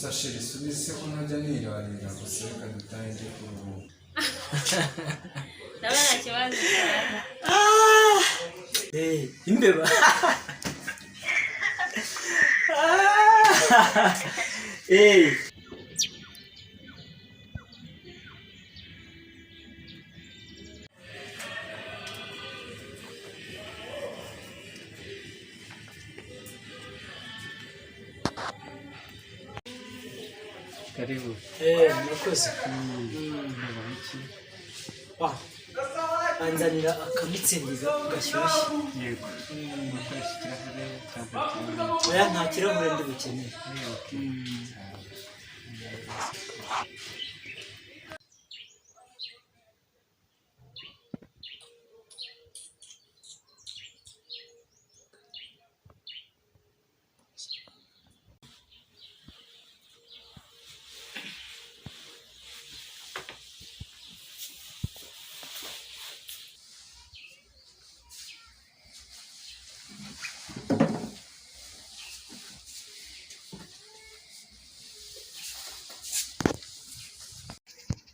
Gusa chérie, subize ko ntajya nirarira. Gusa reka dutahe, njye kuruhuka. Ndabona nta kibazo cyane. Eh, imbeba. Eh. Karibu. Eh, murakoze. Habaye iki? Ah, anzanira akamitsingi gashyushye. Yego, mukoresha ikirahure cyangwa ikirahure? Oya, nta kirahure ndi bukenere. Eh, okay.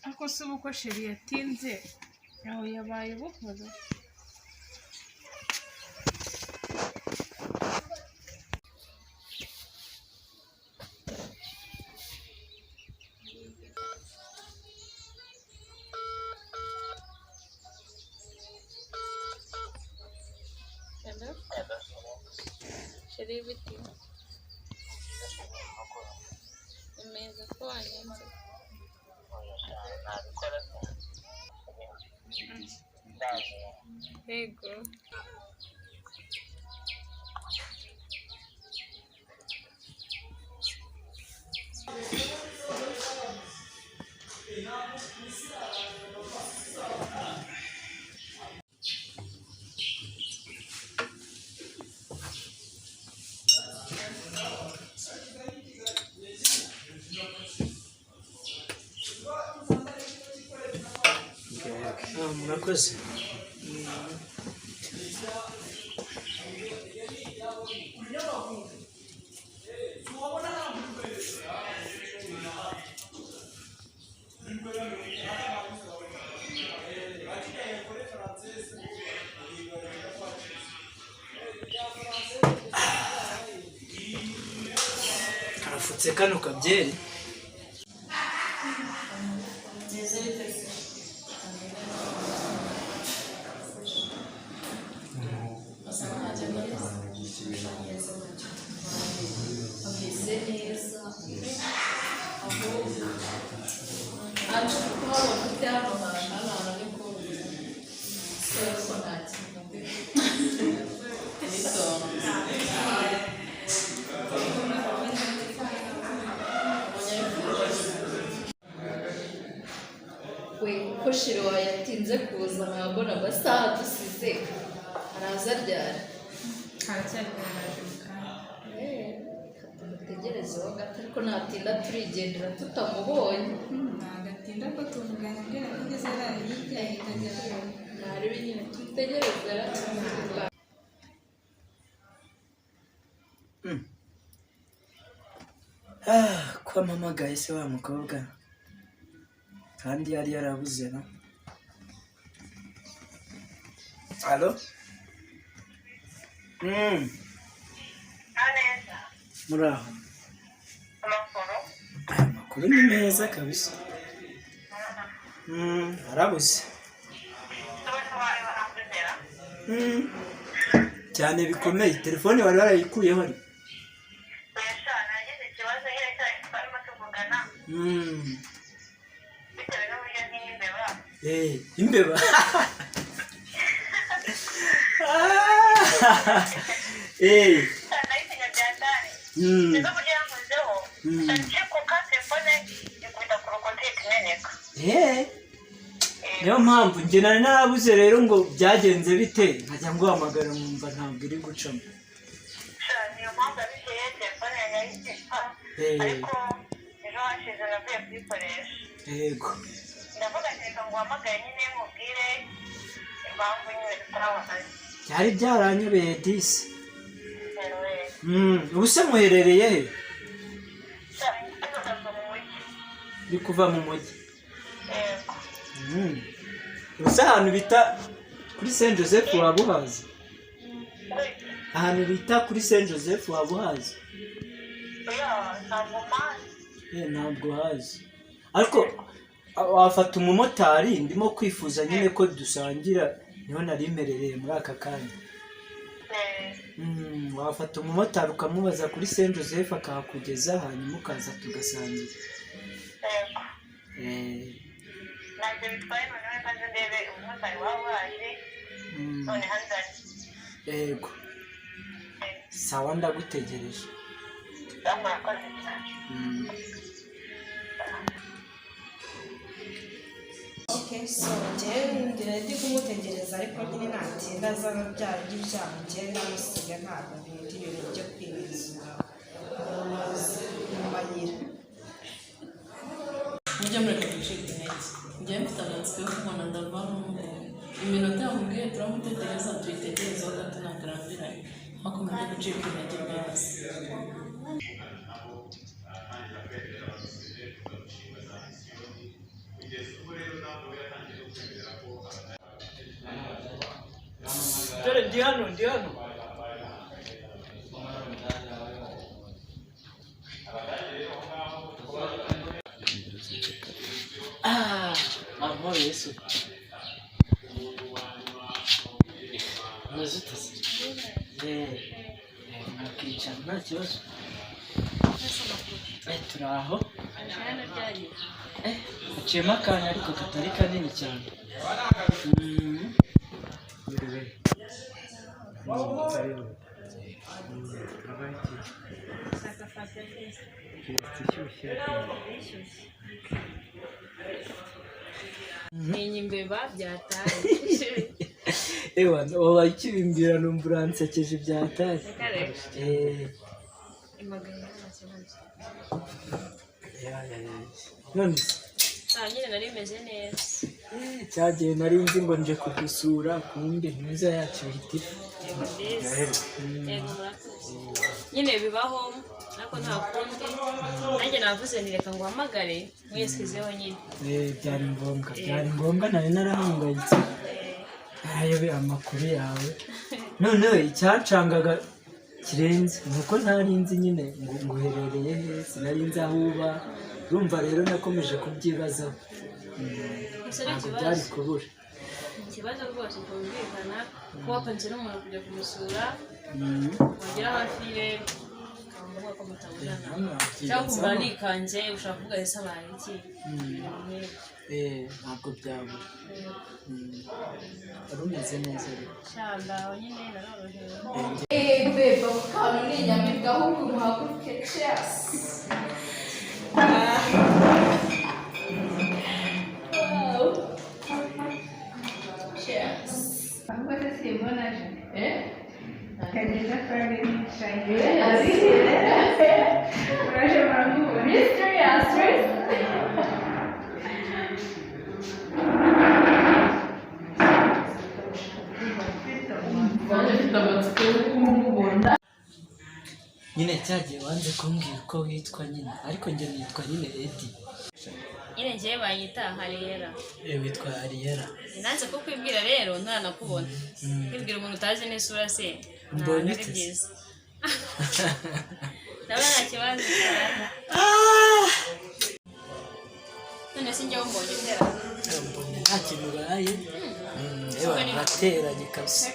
Ariko se ubu ko chérie yatinze, aho yabaye buhoro? Hello? Chérie, bite? Ni meza, ko wanyanze? Yego. Ah, murakoze. Karafutse kano kabyeri. Meze bite se? Ameze neza, ahubwo aje kuhabona ute hano hantu? Hano hantu ni kumva se ko nta kintu mbi nitonze. We, ko chérie wawe yatinze kuza, nkabona amasaha dusize, araza ryari? Haracyari karaje mu kanya. Tumutegerezeho gato, ariko natinda turigendera tutamubonye. Nagatinda ko tuvugana, mbwira ko ugeze hariya hirya ahita agera. Ntarebe nyine, tumutegereze. Ah, ko ampamagaye se wa mukobwa, kandi yari yarabuze no? Allo? Neza. Muraho. Amakuru? Aya makuru ni meza kabisa. Arabuze. Tuba wawe barambonera. Cyane bikomeye, telefone wari warayikuyeho ari? Oya, nagize ikibazo nyine cyane twarimo tuvugana bitewe n'uburyo ntimbeba. Eh, imbeba. Ah, eh. Nayitinya bya ndani. Sinzi uburyo yankozeho, ndacikuka, telefone ikubita ku rukuta ihita imeneka. Eh. Niyo mpamvu njye nari narabuze rero ngo byagenze bite, nkajya nguhamagara nkumva ntabwo iri gucamo. Sha, niyo mpamvu yabiteye, telefone yanjye ayitipfa. Ariko ejo hashize navuye kuyikoresha. Ndavuga ati reka nguhamagare nyine mubwire impamvu nyine tutarabonanye. Byari byaranyobeye disi. Yewe. Ubu se muherereye he? Sha, hano Uri kuva mu mujyi? Yego. Uzi ahantu bita kuri Saint Joseph, waba uhazi? Ahantu bita kuri Saint Joseph waba uhazi? Oya, ntabwo mpazi. Ntabwo uhazi, ariko wafata umumotari. Ndimo kwifuza nyine ko dusangira, niho nari mperereye muri aka kanya. Wafata umumotari ukamubaza kuri Saint Joseph akahakugeza, hanyuma ukaza tugasangira. Yego. Ntabyo bitwaye, noneho maze ndebe umumotari waba waje. Noneho anzane. Yego, sawa, ndagutegereje. Murakoze cyane. Okay, so njyewe ngira ndi kumutegereza, ariko nyine natinda azana bya biryo byabo, njyewe ndamusiga. Ntabwo nkunda ibintu byo kwibizura mu mayira. Mujye mureka gucika intege. Njyewe mfite agatsiko yo kubona ndava n'umuhungu. Iminota yamubwiye turamutegereza, tuyitegerezeho gato, ntabwo arambiranye, ariko mujye gucika intege bwazi. Dore ndi hano, ndi hano. Ah, amahoro Yesu. Umeze ute se? Mwakicara nta kibazo. Turi aho. Haciyemo akanya ariko katari kanini cyane. Yiriwe. Karibu. Turabaha iki? Fiesta ishyushye. Ntinya imbeba byataye. Ewa, wabaye ukibimbwira numva uransekeje byataye. Reka. Imagana nta kibazo. Ya, ya, ya. None se? Ah, nyine nari meze neza. Cyagiye nari nzi ngo nje kugusura, kumbe ntuza yacu ihita ipfa. Yego byiza. Yego, murakoze. Nyine bibaho, ariko nta kundi. Nanjye navuze nti reka nguhamagare mwisizeho nyine. Byari ngombwa, byari ngombwa, nari narahangayitse. Ayobe amakuru yawe. Noneho icyacangaga kirenze ni uko ntari nzi nyine ngo nguherereye he, sinari nzi aho uba. Urumva rero nakomeje kubyibazaho. Gusa ni Ntabwo ikibazo. byari kubura. Ikibazo rwose cyumvikana ko wapanze n'umuntu kujya kumusura, wagera hafi ye ukaba ngombwa ko mutabonana, Hano cyangwa ukumva wabyibazaho. nikanze, ushobora kuvuga ese abaye iki? Ibintu nk'ibyo. Ntabwo byabura. Wari umeze neza rero. Shamba aho nyine narorohewe. Eh, babe, ako kantu ni inyamibwa, ahubwo muhaguruke, cheers. Wow. Cheers. Ahubwo se simbona aje? Eh? Kagenda Frank nicaye. Yes. Uraje muramubona. Mysterious, right? Nanjye mfite amatsiko yo kumubona. Nyine cyagiye wanze kumbwira uko witwa nyine, ariko njye nitwa nyine Edi. Nyine njyewe banyita Hariyera. Witwa Ariera. Nanze kukwibwira rero ntanakubona. Kwibwira umuntu utazi n'isura se ntabwo Mbonye ari ute se? byiza. Ndabona nta kibazo. None se njyewe mbonye utera? Mbonye nta kintu ubaye. Ewa, murateranye kabisa.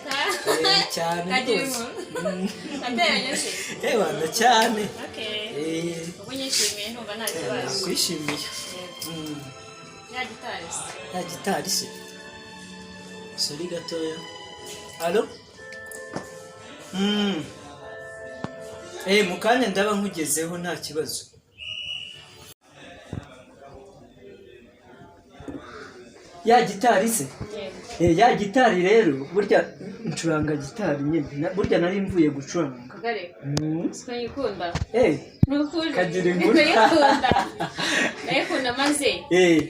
Cyane Kagira rwose. inkuru. Ateranye se? Ewa, na cyane. Okay. Ubu nyishimiye, ntumva nta kibazo. Nakwishimiye. Ya gitari se? Ya gitari se? Sorry gatoya. Allo? Mu kanya ndaba nkugezeho, nta kibazo. Ya gitari se? Yego. Ya gitari rero, burya ncuranga gitari nyine. Burya nari mvuye gucuranga. Kagare. Siko nyikunda. Ni ukuri. Kagira inkuru. Ndayikunda. Ndayikunda maze.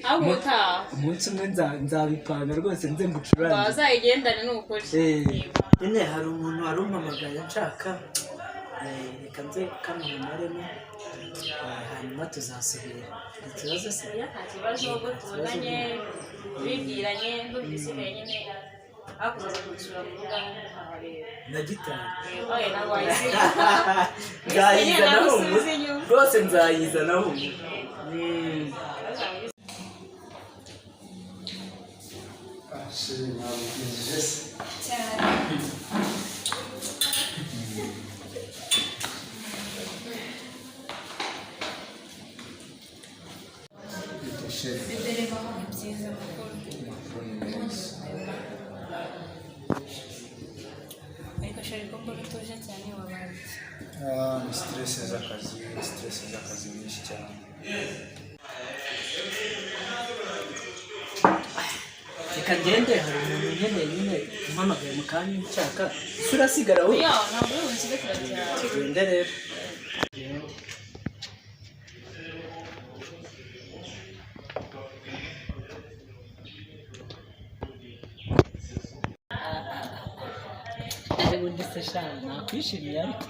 Ahubwo utaha. Umunsi umwe nzabipanga rwose nze ngucurange. Wazayigendane, ni ukuri. Nyine hari umuntu wari umpamagaye nshaka. Reka nze kano nkamaremo, hanyuma tuzasubira. Hari ikibazo se? Oya, nta kibazo, ubwo tubonanye bibwiranye n'ubwisigaye nyine hakuzaza kunsura mu rugo nkahareba. Na gitari. Oya, ntabwo wayisiga. Nzayizana Nawe humura. usubize inyuma. Rwose nzayizana humura. Chéri, ntabwo se? Cyane. Bite chéri? Ni byiza, amakuru? Amakuru ni meza. Ariko chéri, ko mbona utuje cyane, wabaye iki? Ah, ni stress z'akazi, stress z'akazi nyinshi cyane. Reka ngende, hari umuntu unkeneye nyine umpamagaye mu kanya nshaka. Ese urasigara we? Oya, ntabwo uri bunsige, turajyana. Tugende rero. Tugende. Ubundi se sha, nakwishimiye ariko.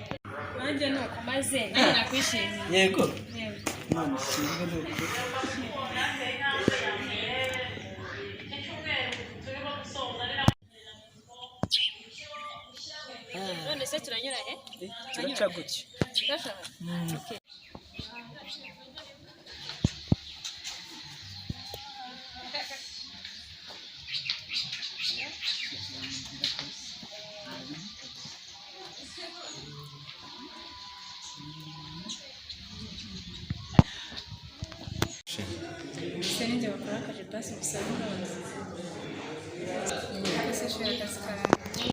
Nanjye ni uko maze, nanjye nakwishimiye. Yego. Yego. Imana ishimwe ni ukuri. None se turanyura he? Turaca gutya. Turashaka. Okay. Se ninjye bakora akaje basi musaba imbabazi. Ariko se chéri, akazi karangiye.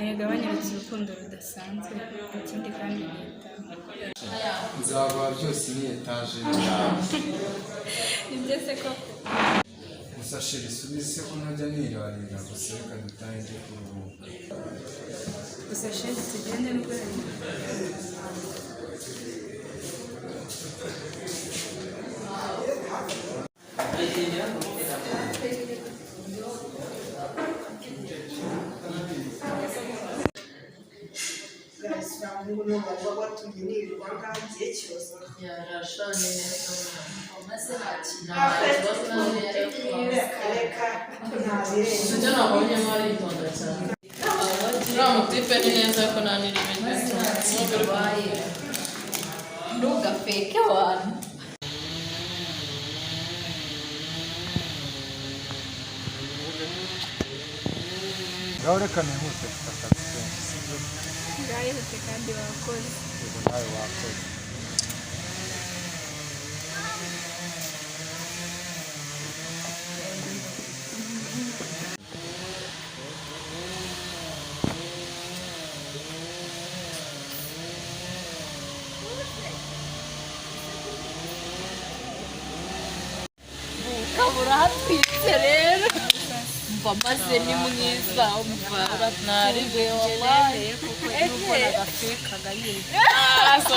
Erega banyeretse urukundo rudasanzwe, ikindi kandi nitaho. Nzaguha byose, ni etaje yawe. Ni byo se koko? Gusa chéri, subize se ko ntajya nirarira? Gusa reka dutahe njye kuruhuka. Gusa chéri, tugende nubwo Ibyo nabonyemo aritonda cyane. Uriya mutipe ni neza ko nta n'ireme rye. Ntugafeke abantu. Ngaho reka nihute, mfite akazi kenshi, sibyo? Bwayihute kandi wakoze. Yego, nawe wakoze. Ukabura hatwitse rero. Mva maze ni mwiza, umva Naribe wabaye. Kuko nubwo nagafekaga nyine. Ah, so